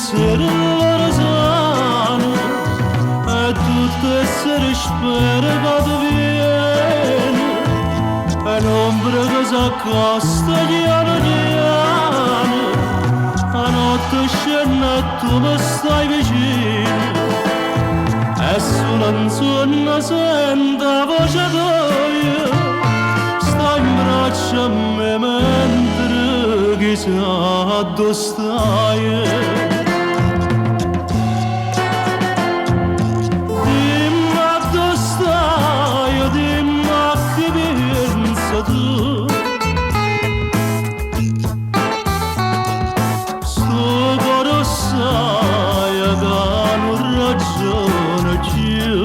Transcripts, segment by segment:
pensiero l'ora sana e tutte 'e sere spero ca tu viene e n'ombra che s'accosta chiano chiano 'A notte scenne e tu me stai vicino E sulo 'nzuonno sento 'a voce toja Stai 'mbraccio a me mentre chissà addò staje Dimme addò staje, dimme a che pienze tu Stu core 'o ssaje ca nun ragiona cchiù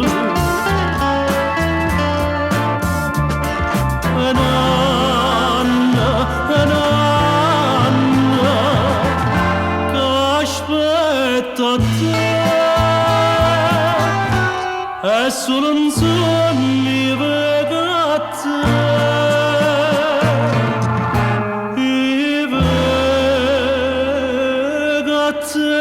È n'anno, è n'anno ca aspetto a te E sulo 'nzuonno i' veco a te I' veco a te.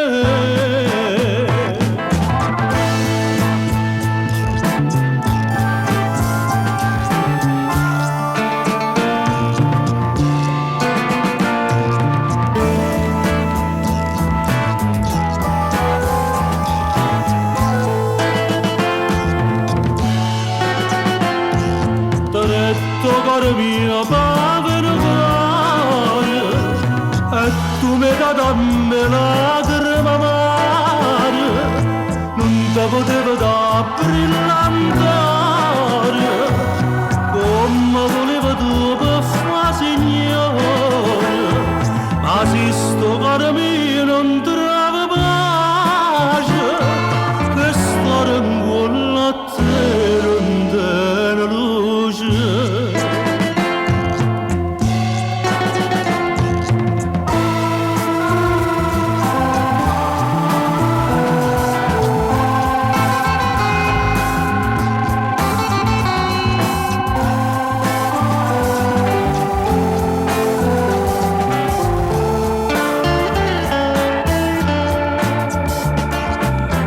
Te dette 'o core mio p'ave' nu core e tu m'hê dato a me lacreme amare Nun te putevo dà brillante oro comme vulive tu pe' fa' signore Ma si stu core mio nun trova pace chest'oro 'ncuollo a te nun tene luce.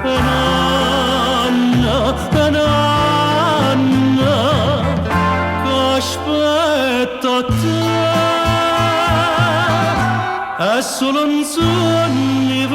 È n'anno, è n'anno ca aspetto a te E sulo 'nzuonno i'